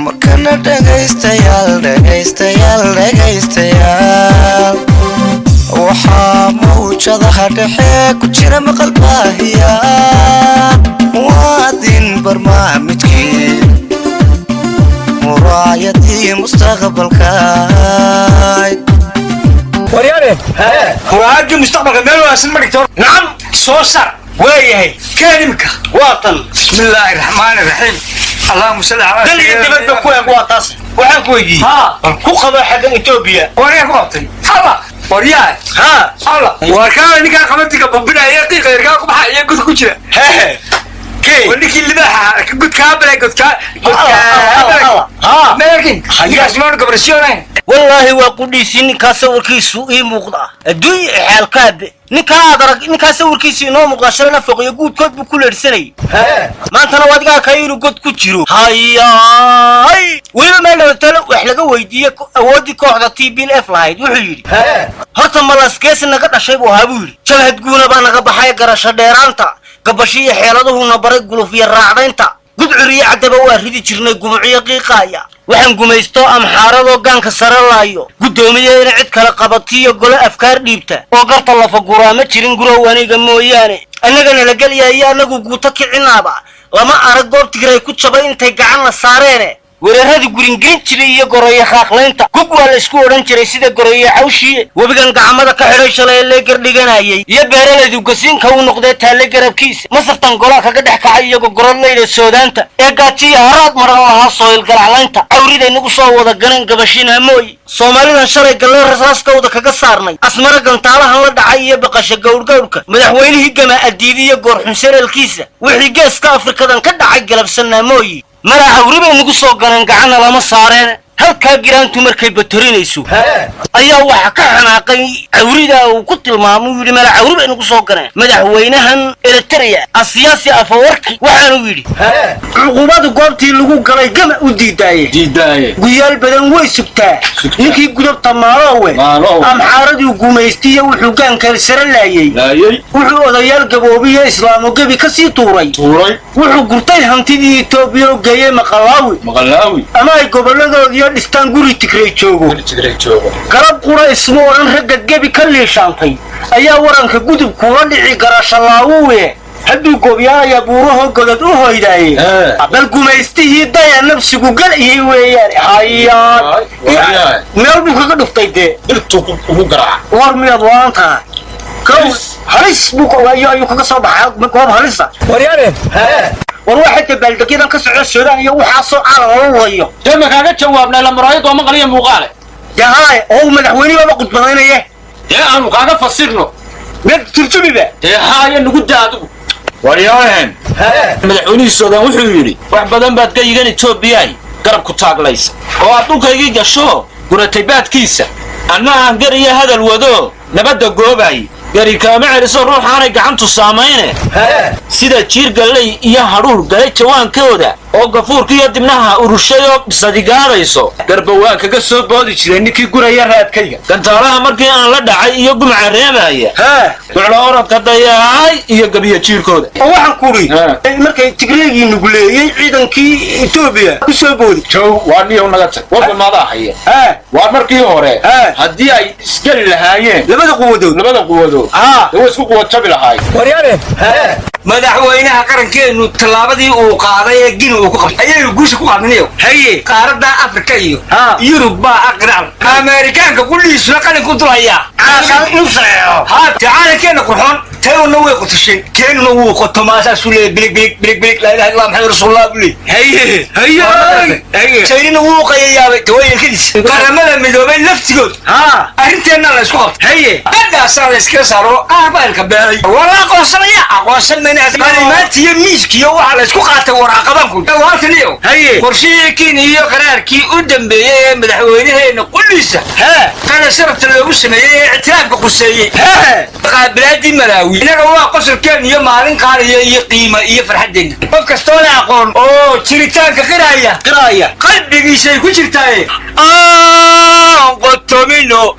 Markana dhegaystayaal, dhegaystayaal, dhegaystayaal, waxaa mawjadaha dhexe ku jira maqal baahiya muwaadin barnaamijkii muraayadii mustaqbalka. Waryaane, muraayadii mustaqbalka meel wanaagsan ma dhigto. Nacam, soo saar. Waayahay, keen imika. Waa tan. Bismillaahi raxmaani raxiim, allahuma salli calaa. Dal iyo dibadba ku eeg, waa taas. Waxaan ku weydiiyey, bal ku qabo xaggan Etoobiya. Waryaa, ku qabtay alla, waryaa. Alla, war kaala, ninkaa qabantiga bambinaya, qiiqa yarkaa ku baxa iyo god ku jira. Hehe. Waa ninkii libaaxa godkaa balay, godkaa godkaa meelkin ninkaas maanu gabrasiyoonayn. Wallaahi waa qudhiisii ninkaa sawirkiisu ii muuqda adduunya xaalkaabe. Ninkaa aad arag, ninkaa sawirkiisu inoo muuqda, shalayna foqiyo guudkood buu ku leedhsanayay, maantana waad iga arkaya inuu god ku jiro. Hayaay, weliba meel dhawatale wax laga weydiiyey awooddii kooxda TPLF lahayd, wuxuu yidhi: "Horta malaskeesi naga dhashay buu ahaa," buu yidhi. "Jabhad guuna baa naga baxay, garasho dheeraanta gabashiyo xeeladuhuna baray, guluf iyo raacdaynta gudcur iyo caddaba waa ridi jirnay, gumucyo qiiqaaya. Waxaan gumaysto amxaaradoo gaanka sare laayo, guddoomiye ina cid kale qabatiyo gole afkaar dhiibta oo garta lafaguraa ma jirin gurow aniga mooyaane. Annagana la gelaya iyo annagu guuto kicinaaba lama arag, goob Tigray ku jabay intay gacanna saareene. Weeraradii guringirin jiray iyo goreeyo khaaqlaynta gug waa la isku odhan jiray sida goreeyo cawshiye. Webigan gacmada ka xidhay shalay lee gardhiganayay iyo beeralaydu gasiinka u noqdee taalle garabkiisa. Masartan golaa kaga dhex kacay iyagoo gorodlayda Soodaanta ee gaajiya haraad maran lahaa sooyil galaclaynta. Cawriday nagu soo wada ganan gabashina mooy. Soomaalidan shalay gallee rasaaskawda kaga saarnay Asmara, gantaalahan la dhacay iyo baqasha gowrgowrka madaxweynihii gama adiidi iyo goorxun saralkiisa. Wixii geeska Afrikadan ka dhacay galabsanaa mooyi. Malaa cawri bay nagu soo ganeen, gacanna lama saareen." Halkaa giraantu markay batorinayso ayaa waxa ka xanaaqay cawrida uu ku tilmaamay, uu yidhi malaa cawri bay nagu soo ganeen, madaxweynahan Eritrea Asiyaasi Afawarki. Waxaanuu yidhi: "Cuqubadu goobtii lagu galay gama u diidaaye." Diidaaye. "Guyaal badan way sugtaa ninkii gudubta maaloowe." Maaloowe. "Amxaaraduu gumaystiyo wuxuu gaankal sare laayey." Laayay. "Wuxuu odayaal gaboobiyo islaamo gebi ka sii tuuray." Tuuray. "Wuxuu gurtay hantidii Itoobiya oo geeyey Maqalaawi." Maqalaawi. "Ama ay gobolladoodiyo dhistaan guri Tigray joogo." Tigray joogo. "Galab qura isma odhan ragga gebi ka liishaantay ayaa waranka gudub kuula dhici garashalaawowe. Hadduu goobyaalayaa buurahoo godad u hoydaaye. Bal gumaystihii daya nafsigu galayay weeyaan hayaa." Wayaay. Meel buu kaga dhuftay dee. Dhirtuu ugu garaaca. War miyaad waan tahay kow halis buu ayuu kaga soo baxay goob halisa. Waryaane. War waa xita baaldegyadan ka socda Suudaan iyo waxaasoo caalam loo wayo. Dee ma kaaga jawaabnay la muraayad oo maqal iyo muuqaale? Dee haay, oo uu madaxweynihibaba khudbadaynaya. Dee aanu kaaga fasirno. Mid turjumiba. Dee haaya, nugu daa adigu. Waryaahen, madaxweynihii Suudaan wuxuu yidhi: "Wax badan baad ka yigan Etoobiyay garab ku taaglaysa oo aad dhulkaygii gasho guratay baadkiisa, anna aan gariyo hadal wado nabadda goobay. Gari kaama celiso ruuxaanay gacantu saamayne, sida jiir galley iyo hadhuur galay jawaankooda oo gafuurka iyo dibnaha urushay oo bisadigaadayso, garba waan kaga soo boodi jiray ninkii guraya raadkayga. Gantaalaha markii aan la dhacay iyo gumca reebaya, guclo orodka dayaacay iyo gabiyo jiirkooda." Oo waxaan kuri markay Tigreegii nuguleeyey ciidankii Etoobiya ku soo boodi. Jow, waa niyow, naga tag, warba maadaa haya. Waa markii hore haddii ay isgeli lahaayeen labada quwadood. Labada quwadood dee way isku quwad jabi lahaayeen. Waryaane, madaxweynaha qarankeennu tallaabadii uu qaaday ee Gini uu ku qabtay ayaynu guusha ku qaadnayo. Qaaradda Afrika iyo Yurub baa aqraal, Ameerikaanka qudhiisuna qalinku dulhayaa. Calaashaan inuu saxeexo. Haa, caalamkeenna qurxoon tayuna way qotosheen, keenuna wuu qotomaa, saasuu leeyahay: bilig bilig bilig bilig, laa ilaha illallah maxamed rasuulullah buu leeyahay. Haye, haye, haye. Chaynina wuu qayayaabay tawayilkadiis. Qaramada Midoobay laftigood arrinteenna la isku qabtay. Qadhaasaa la iskaga saaro aabailka beelay, waa la aqoonsanaya, aqoonsan mayna. Qalimaantiyo miiskiyo waxaa la isku qaatay waraaqabanku halkaniyo. Qorshihii Kenya iyo qaraarkii u dambeeyey ee madaxweynaheena qudhiisa qada sharafta loogu sameeyey ee ictiraafka quseeyey qaabilaadii Malaawi, innaga waa qosolkeen iyo maalin qaaliya iyo qiima iyo farxaddeenna. Qof kastoo la aqoon oo jiritaanka qiraya qiraaya qalbigiisay ku jirtaaye aan qotomino.